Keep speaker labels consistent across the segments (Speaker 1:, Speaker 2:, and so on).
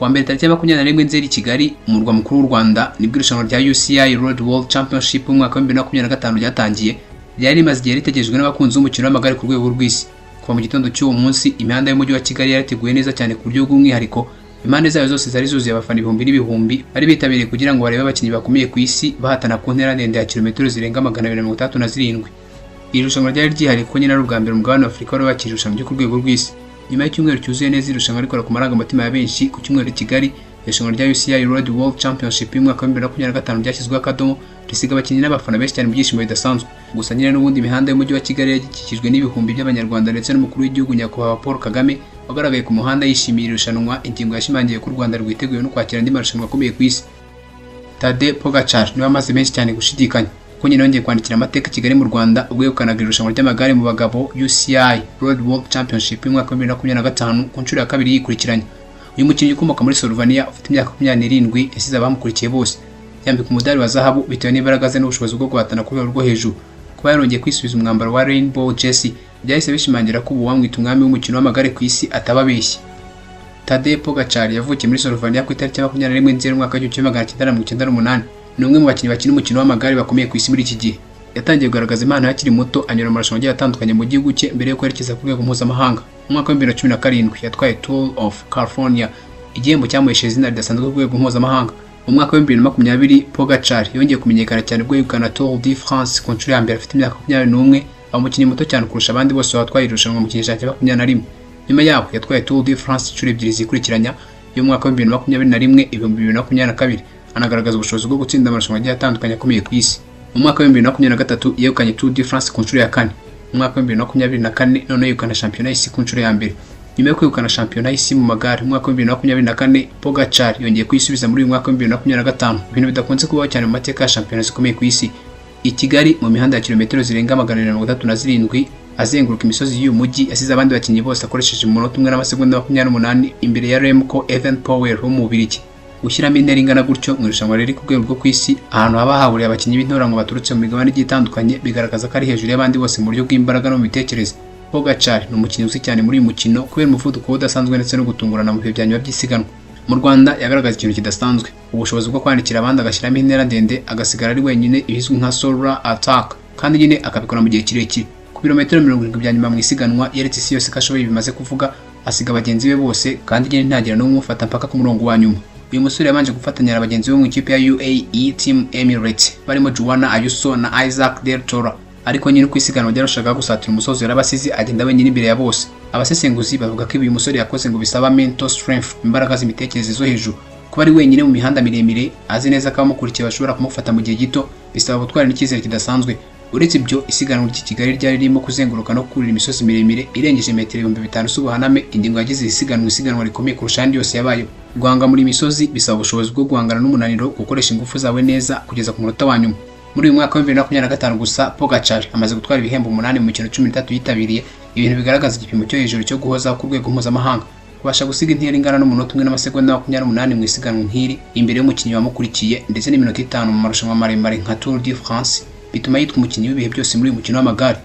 Speaker 1: Kuwa mbere tariki ya 21 Nzeri, Kigali, umurwa mukuru w'u Rwanda, nibwo irushanwa rya UCI Road World Championship mu mwaka wa 2025 ryatangiye. Ryari rimaze igihe ritegerejwe n'abakunzi b'umukino w'amagare ku rwego rw'isi. Kuva mu gitondo cy'uwo munsi, imihanda y'umujyi wa Kigali yarateguwe neza cyane ku buryo bw'umwihariko. Impande zayo zose zari zuzuye abafana ibihumbi n'ibihumbi bari bitabiriye kugira ngo barebe abakinnyi bakomeye ku isi bahatana ku ntera ndende ya kilometero zirenga 267. Iri rushanwa ryari ryihariye kuko nyine ari ubwa mbere umugabane wa Afurika wari wakira irushanwa ryo ku rwego rw'isi. Nyuma y'icyumweru cyuzuye neza irushanwa rikora ku marangamutima ya benshi, ku cyumweru i Kigali, irushanwa rya UCI Road World Championship y'umwaka wa 2025 ryashyizweho akadomo, risiga abakinnyi n'abafana benshi cyane mu byishimo bidasanzwe. Gusa nyine n'ubundi imihanda y'umujyi wa Kigali yagikikijwe n'ibihumbi by'Abanyarwanda ndetse n'umukuru w'igihugu Nyakubahwa Paul Kagame wagaragaye ku muhanda yishimiye irushanwa, ingingo yashimangiye ko u Rwanda rwiteguye no kwakira andi marushanwa akomeye ku isi. Tadej Pogacar niwe amaze menshi cyane gushidikanya ko nyine yongeye kwandikira amateka i Kigali mu Rwanda ubwo yegukanaga irushanwa ry'amagare mu bagabo UCI Road World Championship y'umwaka wa 2025 ku nshuro ya kabiri yikurikiranya. Uyu mukinnyi ukomoka muri Slovenia ufite imyaka 27 yasize abamukurikiye bose yambika umudari wa zahabu bitewe n'imbaraga ze n'ubushobozi bwo guhatana ku rwego rwo hejuru. Kuba yarongeye kwisubiza umwambaro wa Rainbow Jersey byahise bishimangira ko ubu wamwita umwami w'umukino w'amagare ku isi atababeshye. Tadej Pogacar yavukiye muri Slovenia ku itariki ya 21 Nzeri umwaka wa 1998. Ni umwe mu bakinnyi bakina umukino w'amagare bakomeye ku isi muri iki gihe. Yatangiye kugaragaza impano akiri muto, anyura mu marushanwa agiye atandukanye mu gihugu cye mbere yo kwerekeza ku rwego mpuzamahanga. Mu mwaka wa 2017 yatwaye Tour of California, igihembo cyamuhesheje izina ridasanzwe ku rwego mpuzamahanga. Mu mwaka wa 2020 Pogacar yongeye kumenyekana cyane ubwo yegukana Tour de France ku nshuro ya mbere afite imyaka 21, aba umukinnyi muto cyane kurusha abandi bose batwaye irushanwa mu kinyejana cya 21. Nyuma yaho yatwaye Tour de France inshuro ebyiri zikurikiranya, y'umwaka wa 2021, 2022, anagaragaza ubushobozi bwo gutsinda amarushanwa agiye atandukanye akomeye ku isi. Mu mwaka wa 2023 yegukanye Tour de France ku nshuro ya kane. Mu mwaka wa 2024 noneho yegukana shampiyona y'isi ku nshuro ya mbere. Nyuma yo kwegukana shampiyona y'isi mu magare mu mwaka wa 2024, Pogacar yongeye kuyisubiza muri uyu mwaka wa 2025, ibintu bidakunze kubaho cyane mu mateka ya shampiyona zikomeye ku isi. I Kigali mu mihanda ya kilometero zirenga 267 azenguruka imisozi y'uyu mujyi, yasize abandi bakinnyi bose akoresheje umunota umwe n'amasegonda 28 imbere ya Remco Evenepoel wo mu Bubiligi. Gushyiramo intera ingana gutyo mu irushanwa riri ku rwego rwo ku isi, ahantu haba hahuriye abakinnyi b'intoranwa baturutse mu migabane igiye itandukanye, bigaragaza ko ari hejuru y'abandi bose mu buryo bw'imbaraga no mu mitekerereze. Pogacar ni umukinnyi uzwi cyane muri uyu mukino kubera umuvuduko we udasanzwe ndetse no gutungurana mu bihe bya nyuma by'isiganwa. Mu Rwanda yagaragaje ikintu kidasanzwe, ubushobozi bwo kwandikira abandi agashyiramo intera ndende agasigara ari wenyine, ibizwi nka solo attack, kandi nyine akabikora mu gihe kirekire. Ku birometero 70 bya nyuma mu isiganwa yeretse isi yose ko ashoboye bimaze kuvuga, asiga bagenzi be bose kandi nyine ntagira n'umwe umufata mpaka ku murongo wa nyuma. Uyu musore yabanje gufatanya na bagenzi be mu ikipe ya UAE Team Emirates barimo Juan Ayuso na Isaac Del Toro, ariko nyine uko isiganwa ryarushaga gusatira umusozi yarabasize agenda wenyine imbere ya bose. Abasesenguzi bavuga ko ibi uyu musore yakoze ngo bisaba mental strength, imbaraga z'imitekerereze zo hejuru. Kuba ari wenyine mu mihanda miremire, azi neza ko abamukurikiye bashobora kumufata mu gihe gito, bisaba ubutwari n'icyizere kidasanzwe. Uretse ibyo, isiganwa ry'i Kigali ryari ririmo kuzenguruka no kurira imisozi miremire irengeje metero 5000 z'ubuhaname, ingingo yagize isiganwa rikomeye kurusha andi yose yabayeho. Guhanga muri imisozi bisaba ubushobozi bwo guhangana n'umunaniro, gukoresha ingufu zawe neza kugeza ku munota wa nyuma. Muri uyu mwaka wa 2025 gusa, Pogacar amaze gutwara ibihembo 8 mu mikino 13 yitabiriye, ibintu bigaragaza igipimo cyo hejuru cyo guhozaho ku rwego mpuzamahanga. Kubasha gusiga intera ingana n'umunota umwe n'amasegonda 28 mu isiganwa nk'iri imbere y'umukinnyi wamukurikiye ndetse n'iminota 5 mu marushanwa maremare nka Tour de France bituma yitwa umukinnyi w'ibihe byose muri uyu mukino w'amagare.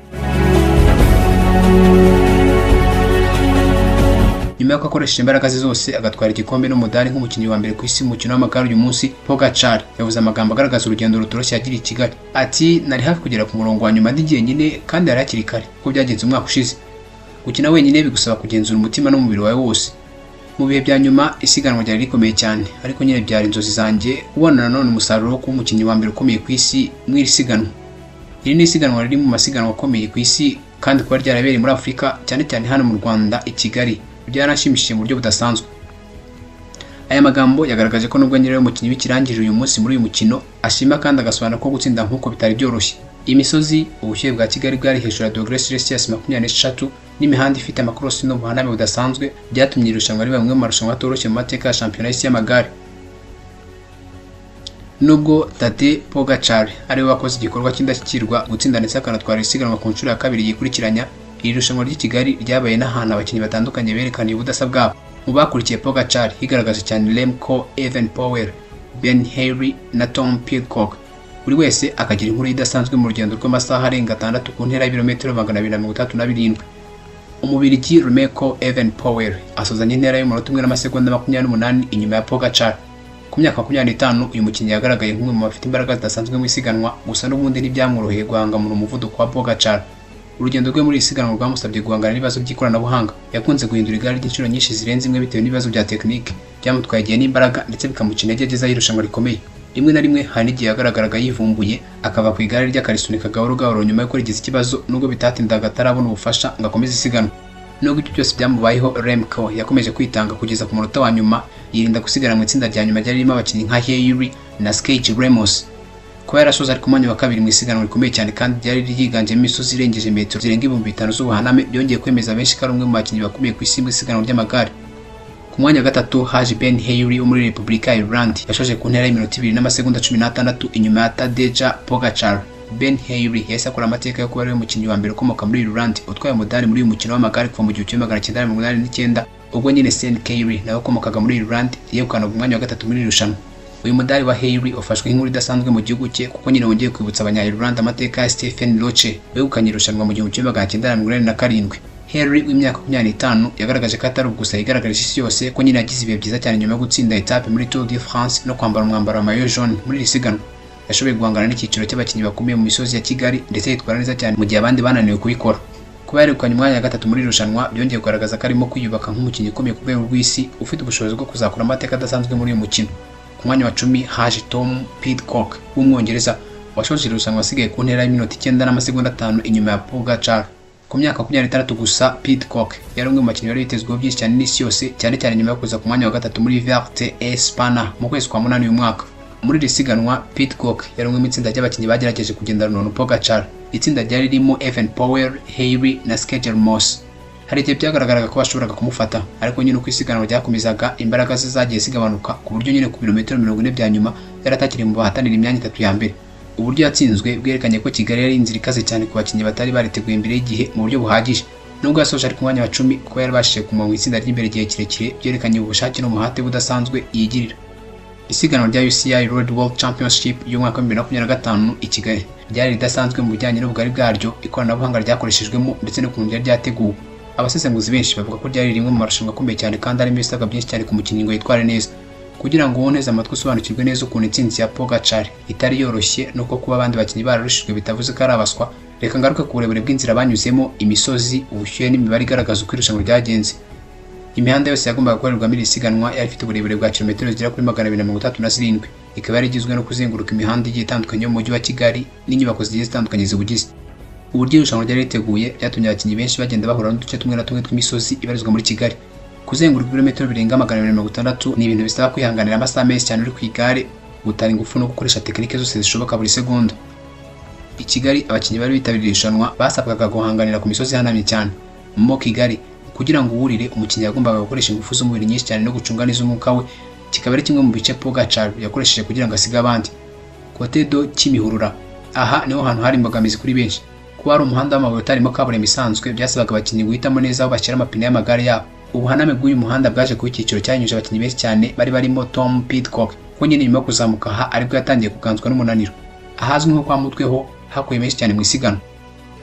Speaker 1: Nyuma y'uko akoresheje imbaraga ze zose agatwara igikombe n'umudari nk'umukinnyi wa mbere ku isi mu mukino w'amagare uyu munsi, Pogacar yavuze amagambo agaragaza urugendo rutoroshye yagiriye i Kigali. Ati: "Nari hafi kugera ku murongo wa nyuma ndi jyenyine kandi yari hakiri kare kuko byagenze umwaka ushize. Gukina wenyine bigusaba kugenzura umutima n'umubiri wawe wose. Mu bihe bya nyuma isiganwa ryari rikomeye cyane, ariko nyine byari inzozi zanjye kubona nanone umusaruro wo kuba umukinnyi wa mbere ukomeye ku isi mu iri siganwa. Iri ni isiganwa riri mu masiganwa akomeye ku isi kandi kuba ryarabereye muri Afurika cyane cyane hano mu Rwanda i Kigali byaranshimishije mu buryo budasanzwe." Aya magambo yagaragaje ko nubwo nyirayo umukinnyi w'ikirangirire uyu munsi muri uyu mukino, ashima kandi agasobanura ko gutsinda nk'uko bitari byoroshye. Imisozi, ubushyuhe bwa Kigali bwari hejuru ya dogere Celsius 23 n'imihanda ifite amakorosi n'ubuhaname budasanzwe byatumye irushanwa riba rimwe mu marushanwa atoroshye mu mateka ya shampiyona y'isi y'amagare. Nubwo Tadej Pogacar ariwe wakoze igikorwa cy'indashyikirwa gutsinda ndetse akanatwara isiganwa ku nshuro ya kabiri yikurikiranya, iri rushanwa ry'i Kigali ryabaye n'ahantu abakinnyi batandukanye berekaniye ubudasa bwabo. Mu bakurikiye Pogacar higaragaje cyane Remco Evenepoel, Ben Haley na Tom Pidcock, buri wese akagira inkuru idasanzwe mu rugendo rw'amasaha arenga 6 ku ntera y'ibirometero 267. Umubirigi Remco Evenepoel asozanya intera y'umunota 1 n'amasegonda 28 inyuma ya Pogacar. Ku myaka 25 uyu mukinnyi yagaragaye nk'umwe mu bafite imbaraga zidasanzwe mu isiganwa, gusa n'ubundi ntibyamworoheye guhangamura umuvuduko wa Pogacar. Urugendo rwe muri iri siganwa rwamusabye guhangana n'ibibazo by'ikoranabuhanga. Yakunze guhindura igare ry'inshuro nyinshi zirenze imwe bitewe n'ibibazo bya tekinike, byamutwaye igihe n'imbaraga ndetse bikamuca intege ageze aho irushanwa rikomeye. Rimwe na rimwe hari n'igihe yagaragaraga yivumbuye akava ku igare rye akarisunika gahoro gahoro nyuma y'uko rigize ikibazo, nubwo bitatindaga atarabona ubufasha ngo akomeze isiganwa. Nubwo ibyo byose byamubayeho, Remco yakomeje kwitanga kugeza ku munota wa nyuma, yirinda gusigara mu itsinda rya nyuma ryari ririmo abakinnyi nka Haley na Skage Ramos. Kuba yarasoje ari ku mwanya wa kabiri mu isiganwa rikomeye cyane kandi ryari ryiganjemo imisozi irengeje metero zirenga 5000 z'ubuhaname, byongeye kwemeza benshi ko ari umwe mu bakinnyi bakomeye ku isi mu isiganwa ry'amagare. Ku mwanya wa gatatu haje Ben Haley wo muri Repubulika ya Ireland, yashoje ku ntera y'iminota 2 n'amasegonda 16 inyuma ya Tadej Pogacar. Ben Haley yahise akora amateka yo kuba ariwe mukinnyi wa mbere ukomoka muri Ireland utwaye umudari muri uyu mukino w'amagare kuva mu 1989, ubwo nyine Sean Kelly nawe ukomokaga muri Ireland yegukanaga umwanya wa gatatu muri iri rushanwa. Uyu mudari wa Haley ufashwe nk'inkuru idasanzwe mu gihugu cye, kuko nyine wongeye kwibutsa abanya Ireland amateka ya Stephen Roche wegukanye irushanwa mu 1987. Haley w'imyaka 25 yagaragaje ko atari gusa yigaragarije isi yose ko nyine yagize ibihe byiza cyane nyuma yo gutsinda etape muri Tour de France no kwambara umwambaro wa maillot jaune muri iri siganwa. Yashoboye guhangana n'icyiciro cy'abakinnyi bakomeye mu misozi ya Kigali ndetse yitwara neza cyane mu gihe abandi bananiwe kubikora. Kuba yaregukanye umwanya wa gatatu muri irushanwa byongeye kugaragaza ko arimo kwiyubaka nk'umukinnyi ukomeye ku rwego rw'isi, ufite ubushobozi bwo kuzakora amateka adasanzwe muri uyu mukino. Ku mwanya wa 10 haje Tom Pidcock w'Umwongereza washoje irushanwa asigaye ku ntera y'iminota 9 n'amasegonda 5 inyuma ya Pogacar. Ku myaka 26 gusa, Pidcock yari umwe mu bakinnyi bari bitezweho byinshi cyane n'isi yose, cyane cyane nyuma yo kuza ku mwanya wa gatatu muri Vuelta a España mu kwezi kwa 8 uyu mwaka. Muri iri siganwa Pidcock yari umwe mu itsinda ry'abakinnyi bagerageje kugendana na Pogacar, itsinda ryari ririmo Evenepoel, Haley na Skage Moss. Hari igihe byagaragaraga ko bashoboraga kumufata, ariko nyine uko isiganwa ryakomezaga imbaraga ze zagiye zigabanuka ku buryo nyine ku birometero 40 bya nyuma yari atakiri mu bahatanira imyanya 3 ya mbere. Uburyo yatsinzwe bwerekanye ko Kigali yari inzira ikaze cyane ku bakinnyi batari bariteguye imbere y'igihe mu buryo buhagije. Nubwo yasoje ari ku mwanya wa 10, kuba yarabashije kuguma mu itsinda ry'imbere igihe kirekire byerekanye ubushake n'umuhate budasanzwe yigirira. Isiganwa rya UCI Road World Championship y'umwaka wa 2025 i Kigali ryari ridasanzwe mu bijyanye n'ubugari bwaryo, ikoranabuhanga ryakoreshejwemo ndetse n'ukuntu ryari ryateguwe. Abasesenguzi benshi bavuga ko ryari rimwe mu marushanwa akomeye cyane kandi arimo ibisabwa byinshi cyane ku mukinnyi ngo yitware neza. Kugira ngo uboneze amatwi usobanukirwe neza ukuntu intsinzi ya Pogacar itari yoroshye nuko kuba abandi bakinnyi bararushijwe bitavuze ko ari abaswa, reka ngaruke ku burebure bw'inzira banyuzemo, imisozi, ubushyuhe n'imibare igaragaza uko irushanwa ryagenze. Imihanda yose yagombaga gukorerwamo iri siganwa yari ifite uburebure bwa kilometero zigera kuri 237, ikaba yari igizwe no kuzenguruka imihanda igiye itandukanye yo mu mujyi wa Kigali n'inyubako zigiye zitandukanye ziwugize. Uburyo irushanwa ryari riteguye byatumye abakinnyi benshi bagenda bahura n'uduce tumwe na tumwe tw'imisozi ibarizwa muri Kigali. Kuzenguruka ibirometero birenga 260 ni ibintu bisaba kwihanganira amasaha menshi cyane uri ku igare, gutara ingufu no gukoresha tekinike zose zishoboka buri segonda. I Kigali abakinnyi bari bitabiriye irushanwa basabwaga guhanganira ku misozi ihanamye cyane. Mo Kigali kugira ngo uwurire, umukinnyi yagombaga gukoresha ingufu z'umubiri nyinshi cyane no gucunga neza umwuka we, kikaba ari kimwe mu bice Pogacar yakoresheje kugira ngo asige abandi. Cote do Kimihurura, aha niho hantu hari imbogamizi kuri benshi. Kuba ari umuhanda w'amabuye utarimo kaburimbo isanzwe byasabaga abakinnyi guhitamo neza aho bashyira amapine y'amagare yabo. Ubuhaname bw'uyu muhanda bwaje kuba icyiciro cyanyuje abakinnyi benshi cyane bari barimo Tom Pidcock, kuko nyine nyuma yo kuzamuka aha aribwo yatangiye kuganzwa n'umunaniro. Ahazwi nko kwa Mutwe ho hakuye menshi cyane mu isiganwa.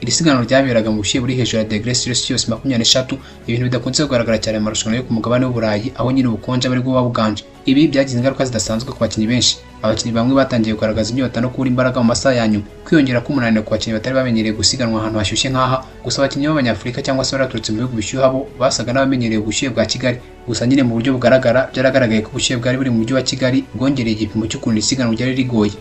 Speaker 1: Iri siganwa ryaberaga mu bushyuhe buri hejuru ya degre Celsius 23, ibintu bidakunze kugaragara cyane mu marushanwa yo ku mugabane w'Uburayi aho nyine ubukonje bari buba buganje. Ibi byagize ingaruka zidasanzwe ku bakinnyi benshi. Abakinnyi bamwe batangiye kugaragaza inyota no kubura imbaraga mu masaha ya nyuma. Kwiyongera k'umunaniro ku bakinnyi batari bamenyereye gusiganwa ahantu hashyushye nk'aha, gusa abakinnyi b'Abanyafurika cyangwa se baraturutse mu bihugu bishyuha bo basaga n'abamenyereye ubushyuhe bwa Kigali. Gusa nyine mu buryo bugaragara byaragaragaye ko ubushyuhe bwari buri mu mujyi wa Kigali bwongereye igipimo cy'ukuntu isiganwa ryari rigoye.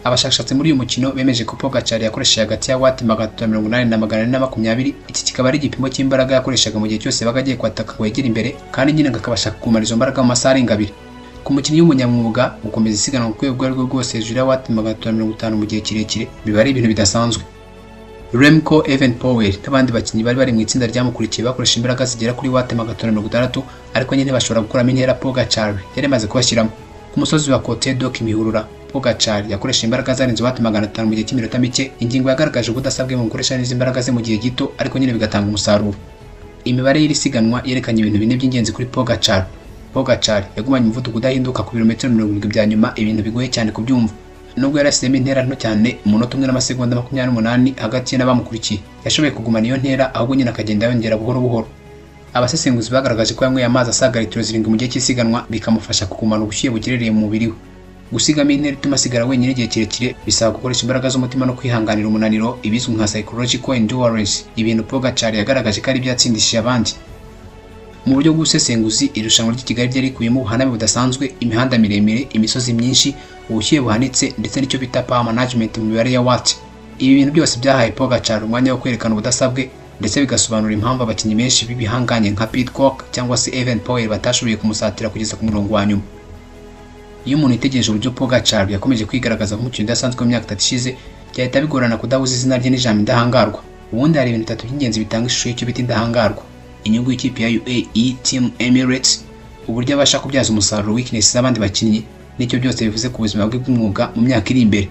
Speaker 1: Abashakashatsi muri uyu mukino bemeje ko Pogacar yakoresheje hagati ya watt 380 na 420, iki kikaba ari igipimo cy'imbaraga yakoreshaga mu gihe cyose yabaga agiye kwataka ngo yegere imbere, kandi nyine akabasha kumara izo mbaraga mu masaha arenga 2. Ku mukinnyi w'umunyamwuga gukomeza isiganwa ku rwego urwo ari rwo rwose hejuru ya watt 350 mu gihe kirekire biba ari ibintu bidasanzwe. Remco Evenepoel n'abandi bakinnyi bari bari mu itsinda ryamukurikiye bakoresha imbaraga zigera kuri watt 360, ariko nyine ntibashobora gukuramo intera Pogacar yari amaze kubashyiramo. Ku musozi wa Cote do Kimihurura, Pogacar yakoresheje imbaraga zarenze watt 500 mu gihe cy'iminota mike, ingingo yagaragaje ubudasabwe mu gukoresha neza imbaraga ze mu gihe gito, ariko nyine bigatanga umusaruro. Imibare y'iri siganwa yerekanye ibintu bine by'ingenzi kuri Pogacar. Pogacar yagumanye umuvuduko udahinduka ku birometero 70 bya nyuma, ibintu bigoye cyane kubyumva. Nubwo yarasizemo intera nto cyane, umunota umwe n'amasegonda 28 hagati ye n'abamukurikiye, yashoboye kugumana iyo ntera, ahubwo nyine akagenda yongera buhoro buhoro. Abasesenguzi bagaragaje ko yanyweye amazi asaga litiro 7 mu gihe cy'isiganwa, bikamufasha kugumana ubushyuhe bugerereye mu mubiri we. Gusigamo intera ituma asigara wenyine igihe kirekire bisaba gukoresha imbaraga z'umutima no kwihanganira umunaniro, ibizwi nka psychological endurance, ibintu Pogacar yagaragaje ko ari byo yatsindishije abandi. Mu buryo bw'ubusesenguzi, irushanwa ry'i Kigali ryari rikubiyemo ubuhaname budasanzwe, imihanda miremire, imisozi myinshi, ubushyuhe buhanitse ndetse n'icyo bita power management mu mibare ya watt. Ibi bintu byose byahaye Pogacar umwanya wo kwerekana ubudasa bwe, ndetse bigasobanura impamvu abakinnyi benshi b'ibihanganye nka Pidcock cyangwa se Evenepoel batashoboye kumusatira kugeza ku murongo wa nyuma. Iyo umuntu yitegereje uburyo Pogacar yakomeje kwigaragaza nk'umukinnyi udasanzwe mu myaka 3 ishize, byahita bigorana kudahuza izina rye n'ijambo indahangarwa. Ubundi hari ibintu 3 by'ingenzi bitanga ishusho y'icyo bita indahangarwa: inyungu y'ikipe ya UAE Team Emirates, uburyo abasha kubyaza umusaruro weakness z'abandi bakinnyi, n'icyo byose bivuze ku buzima bwe bw'umwuga mu myaka iri imbere.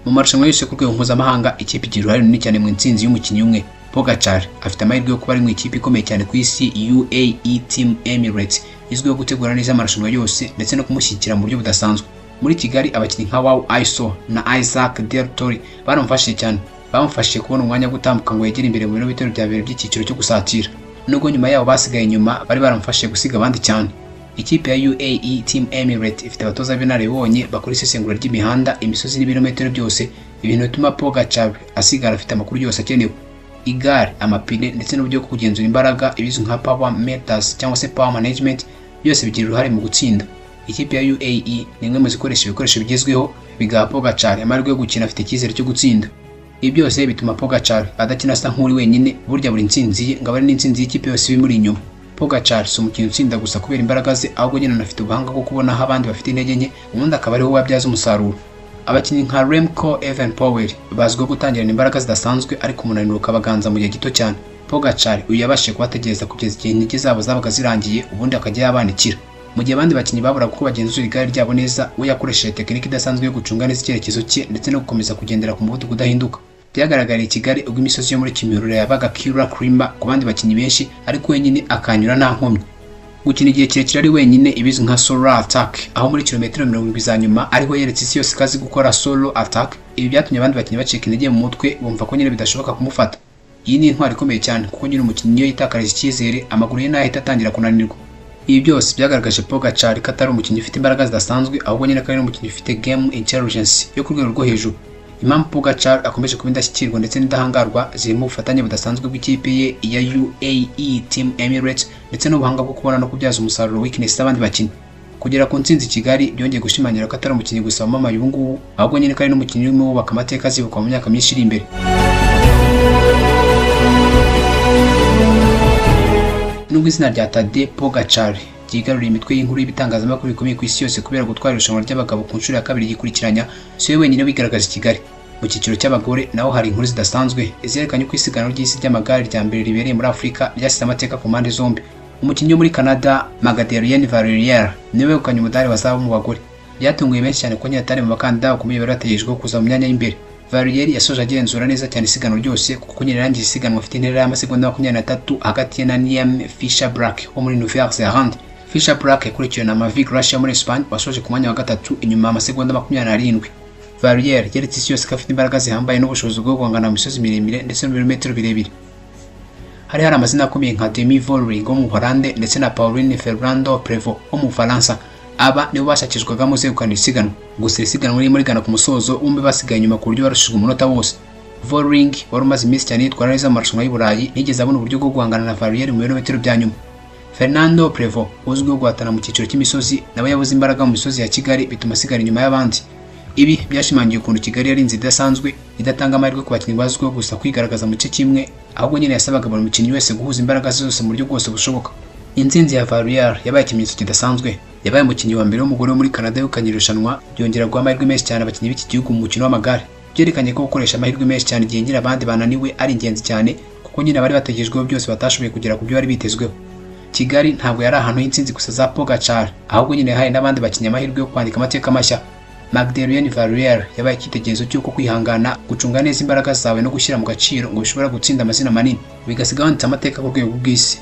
Speaker 1: Mu marushanwa yose ku rwego mpuzamahanga, ikipe igira uruhare runini cyane mu ntsinzi y'umukinnyi umwe. Pogacar afite amahirwe yo kuba ari mu ikipe ikomeye cyane ku isi, UAE Team Emirates, izwiho gutegura neza amarushanwa yose ndetse no kumushyigikira mu buryo budasanzwe. Muri Kigali, abakinnyi nka Wow Aiso na Isaac Del Toro baramufashije cyane, bamufashije kubona umwanya wo gutambuka ngo yegere imbere mu birometero bya mbere by'icyiciro cyo gusatira. Nubwo nyuma yabo basigaye inyuma, bari baramufashije gusiga abandi cyane. Ikipe ya UAE Team Emirates ifite abatoza b'inararibonye bakora isesengura ry'imihanda, imisozi n'ibirometero byose, ibintu bituma Pogacar asigara afite amakuru yose akenewe. Igare, amapine ndetse n'uburyo bwo kugenzura imbaraga, ibizwi nka power meters cyangwa se power management, byose bigira uruhare mu gutsinda. Ikipe ya UAE ni imwe mu zikoresha ibikoresho bigezweho, bigaha Pogacar amahirwe yo gukina afite icyizere cyo gutsinda. Ibi byose bituma Pogacar adakina asa nk'uri wenyine, burya buri ntsinzi ye ngo aba ari n'intsinzi y'ikipe yose ibimuri inyuma. Pogacar si umukinnyi utsinda gusa kubera imbaraga ze, ahubwo nyine anafite ubuhanga bwo kubona aho abandi bafite intege nke, ubundi akaba ariho wabyaza umusaruro. Abakinnyi nka Remco Evenepoel bazwiho gutangirana imbaraga zidasanzwe, ariko umunaniro ukabaganza mu gihe gito cyane. Pogacar uyu yabashije kubategereza kugeza igihe intege zabo zabaga zirangiye, ubundi akajya yabanikira. Mu gihe abandi bakinnyi baburaga uko bagenzura igare ryabo neza, we yakoresheje tekinike idasanzwe yo gucunga neza icyerekezo cye ndetse no gukomeza kugendera ku muvuduko udahinduka. Byagaragariye i Kigali ubwo imisozi yo muri Kimihurura yabaga Kira Krimba ku bandi bakinnyi benshi, ariko wenyine akanyura nta nkomyi. Gukina igihe kirekire ari wenyine, ibizwi nka solo attack, aho muri kilometero 70 za nyuma ariho yeretse isi yose ko azi gukora solo attack. Ibi byatumye abandi bakinnyi bacika intege mu mutwe, bumva ko nyine bidashoboka kumufata. Iyi ni intwari ikomeye cyane, kuko nyine umukinnyi iyo yitakarije icyizere, amaguru ye nahita atangira kunanirwa. Ibi byose byagaragaje Pogacar ko atari umukinnyi ufite imbaraga zidasanzwe, ahubwo nyine ko ari n'umukinnyi ufite game intelligence yo ku rwego rwo hejuru. Impamvu Pogacar akomeje kuba indashyikirwa ndetse n'indahangarwa zirimo ubufatanye budasanzwe bw'ikipe ye ya UAE Team Emirates ndetse n'ubuhanga bwo kubona no kubyaza umusaruro weakness z'abandi bakinnyi. Kugera ku ntsinzi i Kigali byongeye gushimangira ko atari umukinnyi gusa wamamaye ubu ngubu, ahubwo nyine ko ari n'umukinnyi urimo wubaka amateka azibukwa mu myaka myinshi iri imbere. Nubwo izina rya Tadej Pogacar ryigaruriye imitwe y'inkuru y'ibitangazamakuru bikomeye ku isi yose kubera gutwara irushanwa ry'abagabo ku nshuro ya kabiri yikurikiranya, si we wenyine wigaragaje i Kigali. Mu cyiciro cy'abagore naho hari inkuru zidasanzwe zerekanye uko isiganwa ry'isi ry'amagare rya mbere ribereye muri Afurika ryasize amateka ku mpande zombi. Umukinnyi wo muri Canada Magdalene Valerier niwe wegukanye umudari wa zahabu mu bagore. Byatunguye benshi cyane ko nyine atari mu bakandida bakomeye bari bategerejweho kuza mu myanya y'imbere. Valerier yasoje agenzura neza cyane isiganwa ryose, kuko nyine yarangije isiganwa afite intera y'amasegonda 23 hagati ye na Niam Fisher-Black wo muri Nouvelle-Zélande. Fisher-Black yakurikiwe na Mavi Gracia muri Espagne wasoje ku mwanya wa gatatu inyuma y'amasegonda 27. Valerier yeretse isi yose ko afite imbaraga zihambaye n'ubushobozi bwo guhangana mu misozi miremire ndetse no mu birometero birebire. Hari amazina akomeye nka Demi Vollering wo mu Buholande ndetse na Pauline Ferrando Prevot wo mu Bufaransa. Aba nibo bashakishwagamo uzegukana isiganwa. Gusa iri siganwa ririmo rigana ku musozo, bombi basigaye inyuma ku buryo barushijwe umunota wose. Vollering wari umaze iminsi cyane yitwara neza mu marushanwa y'i Burayi, ntiyigeze abona uburyo bwo guhangana na Valerier mu birometero bya nyuma. Fernando Prevot uzwiho guhatana mu cyiciro cy'imisozi, nawe yabuze imbaraga mu misozi ya Kigali bituma asigara inyuma y'abandi. Ibi byashimangiye ukuntu Kigali yari inzira idasanzwe idatanga amahirwe ku bakinnyi bazwiho gusa kwigaragaza mu gice kimwe, ahubwo nyine yasabaga buri mukinnyi wese guhuza imbaraga ze zose mu buryo bwose bushoboka. Intsinzi ya Valerier yabaye ikimenyetso kidasanzwe. Yabaye umukinnyi wa mbere w'umugore wo muri Canada wegukanye irushanwa, byongera guha amahirwe menshi cyane abakinnyi b'iki gihugu mu mukino w'amagare. Byerekanye ko gukoresha amahirwe menshi cyane igihe nyine abandi bananiwe ari ingenzi cyane, kuko nyine abari bategerejweho byose batashoboye kugera ku byo bari bitezweho. Kigali ntabwo yari ahantu h'intsinzi gusa za Pogacar, ahubwo nyine yahaye n'abandi bakinnyi amahirwe yo kwandika amateka mashya. Magdalene Valerier yabaye icyitegererezo cy'uko kwihangana, gucunga neza imbaraga zawe no gushyira mu gaciro ngo bishobora gutsinda amazina manini, bigasiga wanditse amateka ku rwego rw'isi.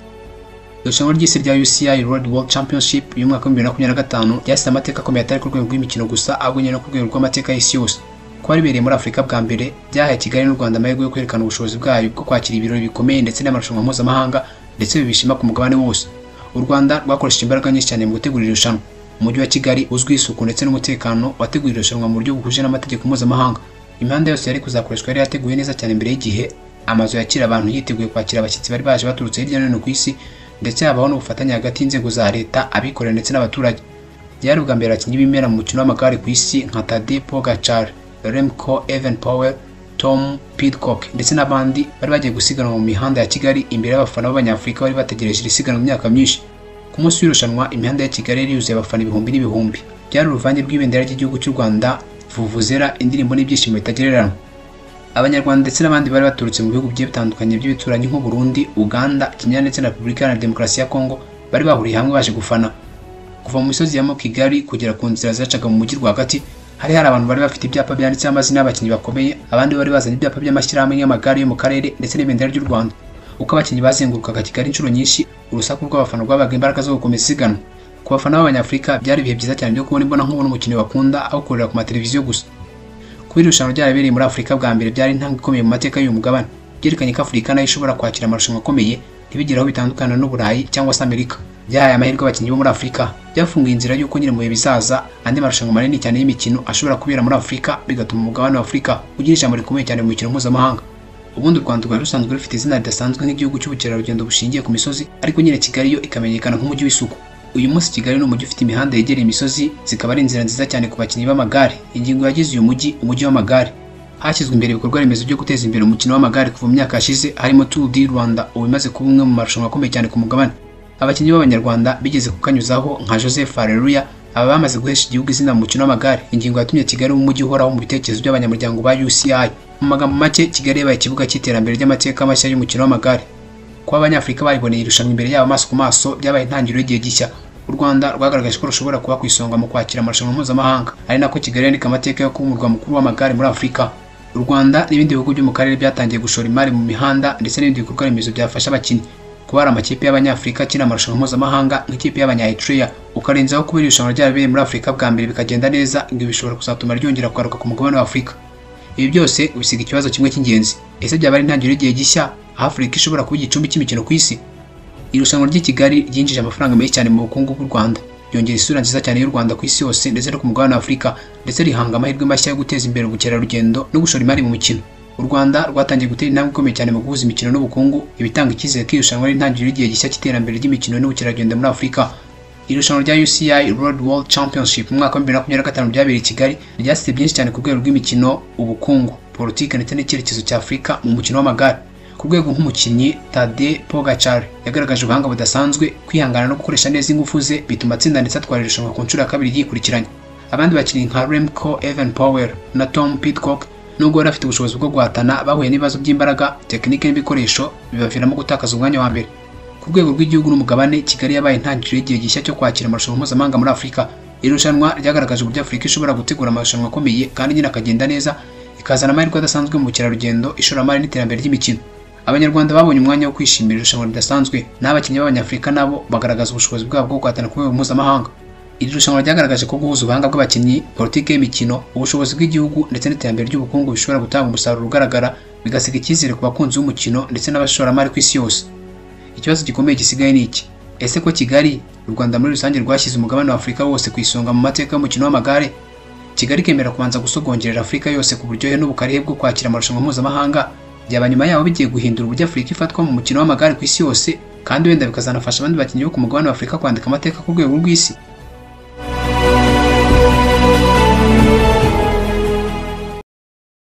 Speaker 1: Irushanwa ry'isi rya UCI Road World Championship y'umwaka wa 2025 ryasize amateka akomeye atari ku rwego rw'imikino gusa, ahubwo nyine no ku rwego rw'amateka y'isi yose. Kuba ribereye muri Afurika bwa mbere byahaye Kigali n'u Rwanda amahirwe yo kwerekana ubushobozi bwayo bwo kwakira ibirori bikomeye ndetse n'amarushanwa mpuzamahanga, ndetse bibishima ku mugabane wose. U Rwanda rwakoresheje imbaraga nyinshi cyane mu gutegura iri rushanwa. Umujyi wa Kigali uzwiho isuku ndetse n'umutekano wateguye irushanwa mu buryo buhuje n'amategeko mpuzamahanga. Imihanda yose yari kuzakoreshwa yari yateguwe neza cyane mbere y'igihe, amazu yakira abantu yiteguye kwakira abashyitsi bari baje baturutse hirya no hino ku isi, ndetse habaho n'ubufatanye hagati y'inzego za leta, abikorera ndetse n'abaturage. Byari ubwa mbere abakinnyi b'imena mu mukino w'amagare ku isi nka Tadej Pogacar, Remco Evenepoel, Tom Pidcock ndetse n'abandi bari bagiye gusiganwa mu mihanda ya Kigali imbere y'abafana b'Abanyafurika bari bategereje iri siganwa imyaka myinshi. Ku munsi w'irushanwa imihanda ya Kigali yari yuzuye abafana ibihumbi n'ibihumbi. Byari uruvange rw'ibendera ry'igihugu cy'u Rwanda, vuvuzela, indirimbo n'ibyishimo bitagereranywa. Abanyarwanda ndetse n'abandi bari baturutse mu bihugu bigiye bitandukanye by'ibituranyi nk'u Burundi, Uganda, Kenya ndetse na Repubulika Iharanira Demokarasi ya Kongo bari bahuriye hamwe baje gufana. Kuva mu misozi ya Kigali kugera ku nzira zacaga mu mujyi rwagati, hari abantu bari bafite ibyapa byanditseho amazina y'abakinnyi bakomeye, abandi bari bazanye ibyapa by'amashyirahamwe y'amagare yo mu karere ndetse n'ibendera ry'u Rwanda. Uko abakinnyi bazengurukaga Kigali inshuro nyinshi, urusaku rw'abafana rwabaga imbaraga zo gukomeza isiganwa. Ku bafana b'Abanyafurika byari ibihe byiza cyane byo kubona imbonankubone umukinnyi bakunda aho kurera ku mateleviziyo gusa. Kuba irushanwa ryarabereye muri Afurika bwa mbere byari intambwe ikomeye mu mateka y'uyu mugabane. Byerekanye ko Afurika nayo ishobora kwakira amarushanwa akomeye ntibigire aho bitandukana n'Uburayi cyangwa se Amerika. Byahaye amahirwe abakinnyi bo muri Afurika, byafunguye inzira y'uko nyine mu bihe bizaza andi marushanwa manini cyane y'imikino ashobora kubera muri Afurika, bigatuma umugabane wa Afurika ugira ijambo rikomeye cyane mu mikino mpuzamahanga. Ubundi u Rwanda rwari rusanzwe rufite izina ridasanzwe nk'igihugu cy'ubukerarugendo bushingiye ku misozi, ariko nyine Kigali yo ikamenyekana nk'umujyi w'isuku. Uyu munsi Kigali ni umujyi ufite imihanda yegereye imisozi, zikaba ari inzira nziza cyane ku bakinnyi b'amagare. Ingingo yagize uyu mujyi umujyi w'amagare. Hashyizwe imbere ibikorwa remezo byo guteza imbere umukino w'amagare kuva mu myaka yashize, harimo Tour du Rwanda ubu imaze kuba umwe mu marushanwa akomeye cyane ku mugabane. Abakinnyi b'Abanyarwanda bigeze kukanyuzaho nka Joseph Areruya, aba bamaze guhesha igihugu izina mu mukino w'amagare. Ingingo yatumye Kigali umujyi uhoraho mu bitekerezo by'abanyamuryango ba UCI. Mu magambo make, Kigali yabaye ikibuga cy'iterambere ry'amateka mashya y'umukino w'amagare. Kuba Abanyafurika bariboneye irushanwa imbere yabo amaso ku maso byabaye intangiriro y'igihe gishya. U Rwanda rwagaragaje ko rushobora kuba ku isonga mu kwakira amarushanwa mpuzamahanga, ari nako Kigali yandika amateka yo kuba umurwa mukuru w'amagare muri Afurika. U Rwanda n'ibindi bihugu byo mu karere byatangiye gushora imari mu mihanda ndetse n'ibindi bikorwa remezo byafasha abakinnyi. Kuba hari amakipe y'Abanyafurika akina amarushanwa mpuzamahanga nk'ikipe y'Abanya-Eritrea, ukarenzaho kuba irushanwa ryarabereye muri Afurika bwa mbere bikagenda neza, ngo bishobora kuzatuma ryongera kugaruka ku mugabane wa Afurika. Ibi byose bisiga ikibazo kimwe cy'ingenzi: ese byaba ari intangiriro y'igihe gishya aho Afurika ishobora kuba igicumbi cy'imikino ku isi? Irushanwa ry'i Kigali ryinjije amafaranga menshi cyane mu bukungu bw'u Rwanda, ryongera isura nziza cyane y'u Rwanda ku isi yose ndetse no ku mugabane wa Afurika, ndetse rihanga amahirwe mashya yo guteza imbere ubukerarugendo no gushora imari mu mikino. U Rwanda rwatangiye gutera intambwe ikomeye cyane mu guhuza imikino n'ubukungu, ibitanga icyizere ko irushanwa ari intangiriro y'igihe gishya cy'iterambere ry'imikino n'ubukerarugendo muri Afurika. Irushanwa rya UCI Road World Championship mu mwaka wa 2025 ryabereye i Kigali ryasize byinshi cyane ku rwego rw'imikino, ubukungu, politiki ndetse n'icyerekezo cya Afurika mu mukino w'amagare. Ku rwego nk'umukinnyi, Tadej Pogacar yagaragaje ubuhanga budasanzwe, kwihangana no gukoresha neza ingufu ze bituma atsinda ndetse atwara irushanwa ku nshuro ya kabiri yikurikiranya. Abandi bakinnyi nka Remco Evenepoel na Tom Pidcock, nubwo bari bafite ubushobozi bwo guhatana, bahuye n'ibibazo by'imbaraga, tekinike n'ibikoresho bibaviramo gutakaza umwanya wa mbere. Ku rwego rw'igihugu n'umugabane, Kigali yabaye intangiriro y'igihe gishya cyo kwakira amarushanwa mpuzamahanga muri Afurika. Irushanwa ryagaragaje uburyo Afurika ishobora gutegura amarushanwa akomeye kandi nyine akagenda neza, ikazana amahirwe adasanzwe mu bukerarugendo, ishoramari n'iterambere ry'imikino. Abanyarwanda babonye umwanya wo kwishimira irushanwa ridasanzwe, naho abakinnyi b'Abanyafurika nabo bagaragaza ubushobozi bwabo bwo guhatana ku rwego mpuzamahanga. Iri rushanwa ryagaragaje ko guhuza ubuhanga bw'abakinnyi, politiki y'imikino, ubushobozi bw'igihugu ndetse n'iterambere ry'ubukungu bishobora gutanga umusaruro ugaragara, bigasiga icyizere ku bakunzi b'umukino ndetse n'abashoramari ku isi yose. Ikibazo gikomeye gisigaye ni iki: ese ko Kigali, u Rwanda muri rusange rwashyize umugabane wa Afurika wose ku isonga mu mateka y'umukino w'amagare, Kigali ikemera kubanza gusogongerera Afurika yose ku buryohe n'ubukarihe bwo kwakira amarushanwa mpuzamahanga, byaba nyuma yaho bigiye guhindura uburyo Afurika ifatwa mu mukino w'amagare ku isi yose, kandi wenda bikazanafasha abandi bakinnyi bo ku mugabane wa Afurika kwandika amateka ku rwego rw'isi?